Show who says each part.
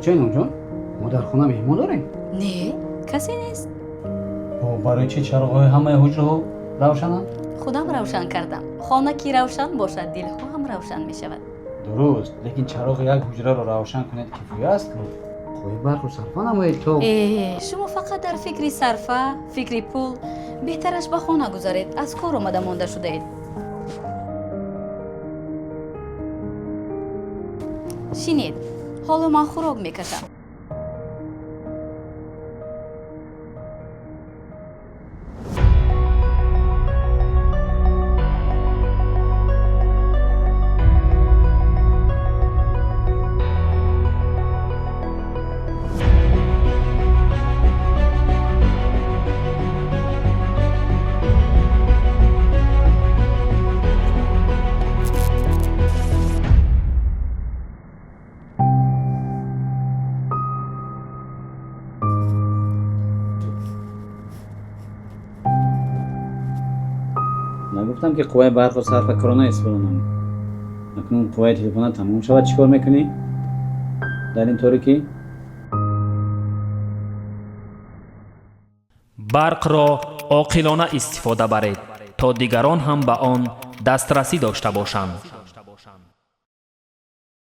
Speaker 1: Бача Иномҷон, мо дар хона меҳмон дорем?
Speaker 2: Не, касе нест.
Speaker 1: Барои чӣ чароғҳои ҳамаи ҳуҷраҳо равшананд?
Speaker 2: Худам равшан кардам. Хона ки равшан бошад, дилҳо ҳам равшан мешавад.
Speaker 1: Дуруст, лекин чароғи як ҳуҷраро равшан кунед, кифоя аст. Қувваи барқро сарфа намоед то
Speaker 2: Э, шумо фақат дар фикри сарфа, фикри пул. Беҳтараш ба хона гузаред, аз кор омада монда шудаед. Шинед, ҳоло ман хӯрок мекашам.
Speaker 1: Нагуфтам, ки қувваи барқро сарфакорона истифода намуд? Акнун қувваи телефона тамом шавад, чӣ кор мекунӣ дар ин торикӣ?
Speaker 3: Барқро оқилона истифода баред, то дигарон ҳам ба он дастрасӣ дошта бошанд.